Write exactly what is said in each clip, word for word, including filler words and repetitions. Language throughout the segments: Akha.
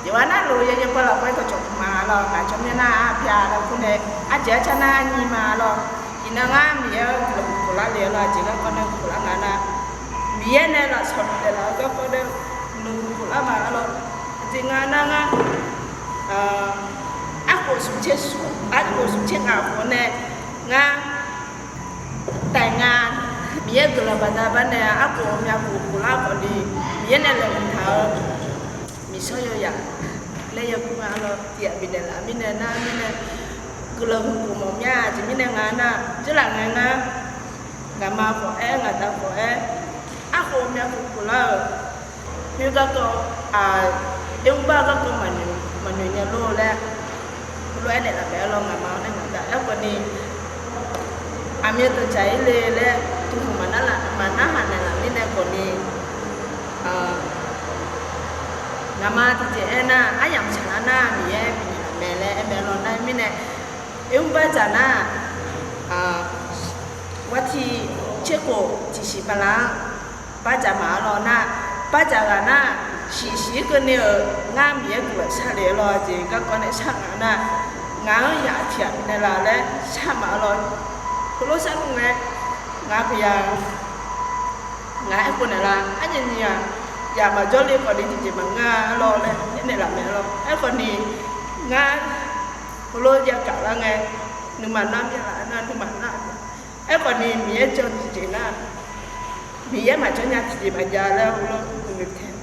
Jeqhmar nar lof-eu yawnyaf paw lafkhoer dawqcawq puq ma lawr, ngaq jawr myanr nar-aq pyaq laer kur nae, arjeq arcar nar nyiq ma lawr. Iqnan ngar Miqyaer-anr guiqlanq huiq khof lar le-eu lawr, aqjeq garkawv nae huiq khof lar nga nar, Miqyaer nae lafsawq bifnaeq laf-eu garkawv nae guiqlanq huiq khof lar ma lawr. Aqjeq nga nar ngar arkhof smq tser smq, arkhof smq tser ngaq khof nae ngar taef nga. Miqyaer guiqlanq baqda bar nae arkhof ghawqmya khof khof lar khawf ni, Miqyaer nae laeqhmq taq-eu miqshawr yawyaq laer yaw kur nga lawr, tiqghaq bifnaeq laf mirnae nar mirnae, guiqlanq huiq khof mawf mya. Aqjeq mirnae nga nar, dzeurlaf ngae ngar, ngaqma khawf-aer ngaqda khawf-aer arkhof ghawqmya khof khof lar-euq, khoer garkawv, aq, oermr bar-eu garkawv maqnoeq nya lor laer, heulof-aer naeqlaf mae-aer lawr, ngaqma-anr nae ngaqda aerkhawf ni, aqmyan deuq dzaq-ir le laer tuqhuq maqnar haq naeqlaf mirnae khawf ni, ngaqma tiqjeq aernar, aryamq tsaqlar nar Miqyaer bifnaeq laf mae laer aer mae lawr. Nar mirnae, oermr bardzaq nar, wati tserkhof tiqsiq bala-anr bardzaq ma-ar lawr nar, bardzaq ghaq nar, siqsiq-ir keuvni-euq ngar Miqyaer guiqlanq shar le-aer lawr, aqjeq garkawv nae shar ngaq nar, ngaq-anr yaq tiqghaq bifnaeq laf laer shar ma-ar lawr. Heulof shar nmr ngae, ngaq peuq ya, ngaq aerkhof naeqlaf arnyaf nyiq-aq, yaq maqjawr le khawf ni tiqjeq maqngeur-a lawr laer aernaeq laf mae-ar lawr. Aerkhawf ni, ngar heulof yagaq lar ngae, nuima nar myav laf nar nuima nar, aerkhawf ni Miqyaer jan tiqjeq nar, Miqyaer maqjanr nya tiqjeq maqjav laer heulof noeqtaq,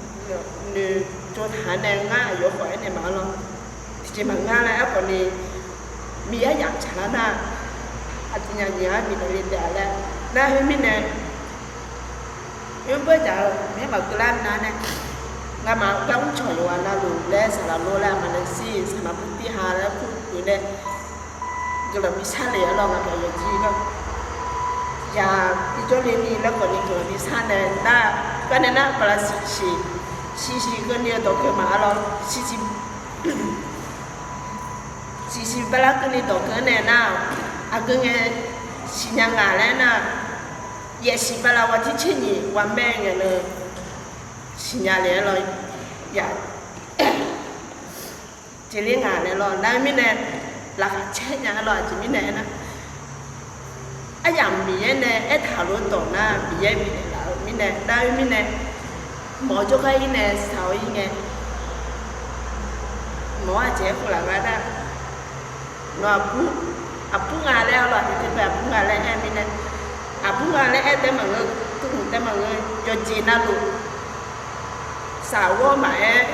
noeqtsov taq-anr nae ngar aqyawf khawf aernaeq ma-ar lawr. Tiqjeq maqngeur laer aerkhawf ni, Miqyaer yamq tsaqlar nar, aqduimaf nyiq-anr bifnaeq le taef-a laer nar khoermirnae, oermr bardzaq-eu Miqyaer maqkeuv lar nar nae, ngamaf-eu gar mrcawq yawqghaq navluf laer saqlaq lor laer aqma nae shir saqlaq bur tirha laer kur pyeuf nae, guiqlanq bishar le-aer lawr ngaq paq yawjir nar, yaq bijawr le ni laer khawf ni guiqlanq bishar nae nar, garnae nar bala siqsiq, siqsiq keuvni-eu dawq keuv ma-ar lawr, siqsiq siqsiq bala keuvni dawq keuv-anr nae nar, aqgeu ngae siqnya ngaq laer nar, yaefsiq bala wa tirtser nyiq wa maer ngae na siqnya le-aer lawr, ya jeqler ngaq naeq lawr nar mirnae, laqkhaq caer nya-ar lawr. Aqjeq mirnae aernar, aryamq Miqyaer nae aertaq lof-aer dawq nar Miqyaer bifnaeq laf-eu mirnae nar khoermirnae, mawf-eu jawrgar-ir nae shaq-awr-ir ngae, mawf-awr aqjeq aerkhof laf nga nar, nawq aqbur, aqbur nga laer-ar lawr, aqjeq te bae aqbur nga laer aer-eu mirnae, aqbur nga laer aer taef maqngeur, tmrhmq taef maqngeur, yawqjeq navluf saqghawr maqaer,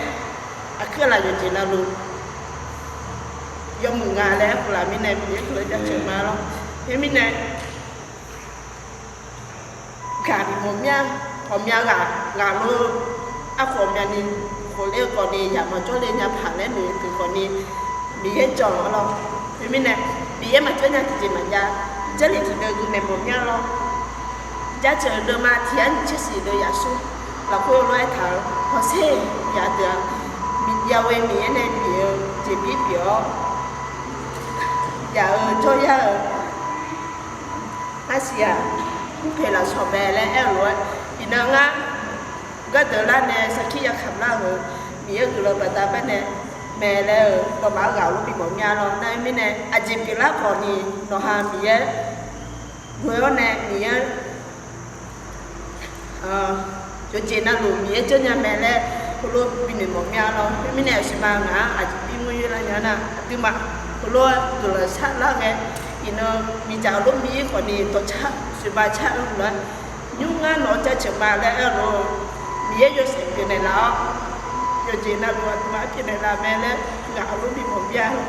aqkuir laf yawqjeq navluf yawmuiq nga laer aerkhof laf mirnae, Miqyaer tov-aer jaceuq ma lawr. Khoermirnae, gaq bif mawf mir-a. Ghawqmya ghaq ghaq lof-eu, arkhof ghawqmyani khof ler-eu khawf ni, yaq maqjawr le nya paq laer noeq-eu khawf ni, Miqyaer jan-awr lawr. Khoermirnae, Miqyaer maqjawr nya tiqjeq maqjav, Jarlif tiqdeuv gui naeq mawf mir-a lawr. Jaceuq deuvma tiq yar nyiq tser siq deuv yaqsur lafkhoer lof-aer taq-eu hawsher yaq deuq-aq, Yahweh Miqyaer nae bif-eu jeqbir pyeuf-awr, yaq-euq jawryar-euq arsiq-aq, mrpoeq lafsawq mae laer aer-eu lof-aer, iqnan ngar gardeuq lar nae sarkir yakamq lar-euq Miqyaer guiqlanq baqda baenae mae laer-eu nawmaf-anr ghaq lof bif mawf mir-a lawr. Nar khoermirnae, aqjeq pyeuflar khawf ni nawqha Miqyaer ghoe-awr nae Miqyaer yawqjeq navluf Miqyaer janrnya mae laer heulof binoeq mawf mir-a lawr. Khoermirnae, aqsuima ngaq-anr aqjeq bir ngoer yoerlar nya nar, aqduimaf heulof-aer guiqlanq sharlar ghae, iqnan miqdzaq lof mir khawf ni dawqcar soeqba car-eu lof-aer, nymr ngar nawq-anr jaceuq ma laer aer-eu lof-eu, Miqyaer yawshaef pyeufnaeq laf-awr, yawqjeq navluf aqduimaf-anr pyeufnaeq laf mae laer ngaq lof bif mawf mir-a lawr.